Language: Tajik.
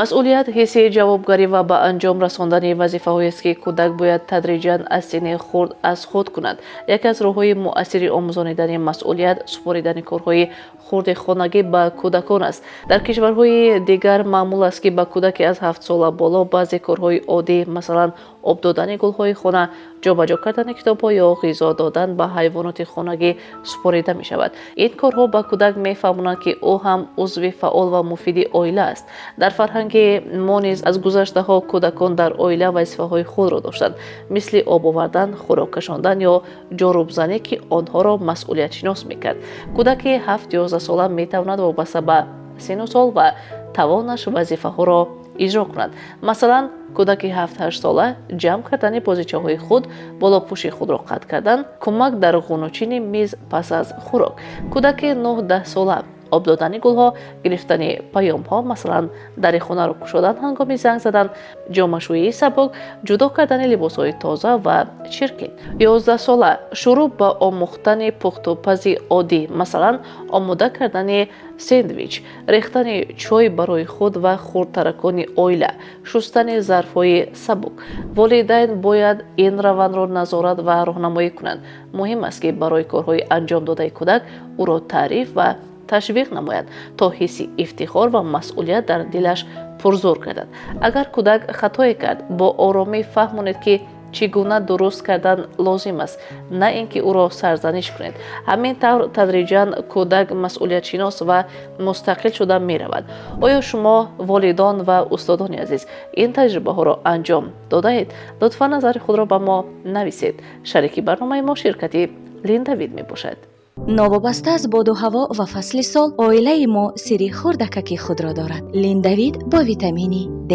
Масъулият ҳисси ҷавобгарӣ ва ба анҷом расондани вазифаҳоест, ки кӯдак бояд тадриҷан аз синни хурд аз худ кунад. Яке аз роҳҳои муассири омӯзонидани масъулият супоридани корҳои хурди хонагӣ ба кӯдакон аст. Дар кишварҳои дигар маъмул аст, ки ба кӯдаке аз 7-сола боло баъзе корҳои оддӣ, масалан, об додани гулҳои хона, ҷобаҷо кардани китобҳо ё ғизо додан ба ҳайвоноти хонагӣ супорида мешавад. Ин корҳо ба кӯдак мефаҳмонанд, ки ӯ ҳам узви фаъол ва муфиди оила аст. Дар фарҳанги мо низ аз гузаштаҳо кӯдакон дар оила вазифаҳои худро доштанд, мисли об овардан, хӯрок кашондан ё ҷорӯбзанӣ, ки онҳоро масъулиятшинос мекард. Кӯдаки 7-11 сола метавонад вобаста ба синну сол ва тавонаш вазифаҳоро иҷро кунад. Масалан, кӯдаки 7-8 сола ҷамъ кардани бозичаҳои худ, болопӯши худро қат кардан, кӯмак дар ғунучини миз пас аз хӯрок. Кӯдаки 9-10 сола об додани гулҳо, гирифтани паёмҳо, масалан, дари хонаро кушодан ҳангоми занг задан, ҷомашӯии сабук, ҷудо кардани либосҳои тоза ва чиркин. 11-сола шурӯъ ба омӯхтани пухтупази оддӣ, масалан, омода кардани сендвич, рехтани чой барои худ ва хурдтаракони оила, шустани зарфҳои сабук. Волидайн бояд ин равандро назорат ва роҳнамоӣ кунанд. Муҳим аст, ки барои корҳои анҷом додаи кӯдак ӯро таъриф ва ташвиқ намояд, то ҳисси ифтихор ва масъулият дар дилаш пурзӯр гардад. Агар кӯдак хатое кард, бо оромӣ фаҳмонед, ки чӣ гуна дуруст кардан лозим аст, на ин ки ӯро сарзаниш кунед. Ҳамин тавр тадриҷан кӯдак масъулиятшинос ва мустақил шуда меравад. Оё шумо, волидон ва устодони азиз, ин таҷрибаҳоро анҷом додаед? Лутфан назари худро ба мо нависед. Шарики барномаи мо ширкати Линдавид мебошад. Новобаста аз боду ҳаво ва фасли сол, оилаи мо сирри хурдакаки худро дорад. Линдавид бо витамини Д.